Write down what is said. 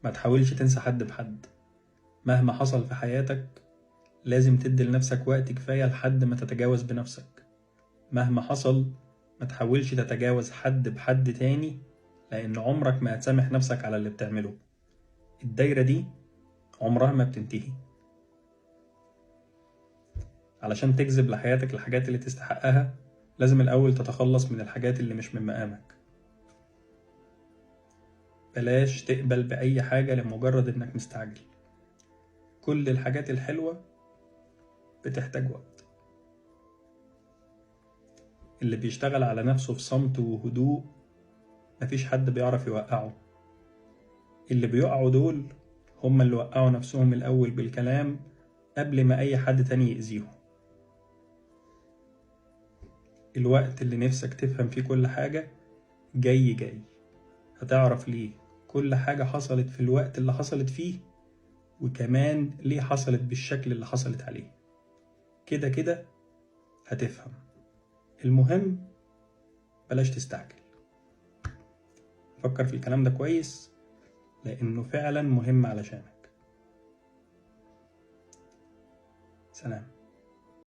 ما تحاولش تنسى حد بحد، مهما حصل في حياتك لازم تدي لنفسك وقت كفاية لحد ما تتجاوز بنفسك. مهما حصل ما تحاولش تتجاوز حد بحد تاني، لأن عمرك ما هتسامح نفسك على اللي بتعمله. الدايرة دي عمرها ما بتنتهي. علشان تجذب لحياتك الحاجات اللي تستحقها لازم الأول تتخلص من الحاجات اللي مش من مقامك. بلاش تقبل بأي حاجة لمجرد إنك مستعجل. كل الحاجات الحلوة بتحتاج وقت. اللي بيشتغل على نفسه في صمت وهدوء مفيش حد بيعرف يوقعه. اللي بيقعوا دول هم اللي وقعوا نفسهم الأول بالكلام قبل ما أي حد تاني يأذيهم. الوقت اللي نفسك تفهم فيه كل حاجة جاي جاي، هتعرف ليه كل حاجة حصلت في الوقت اللي حصلت فيه، وكمان ليه حصلت بالشكل اللي حصلت عليه. كده كده هتفهم. المهم بلاش تستعجل. فكر في الكلام ده كويس لأنه فعلا مهم علشانك. سلام.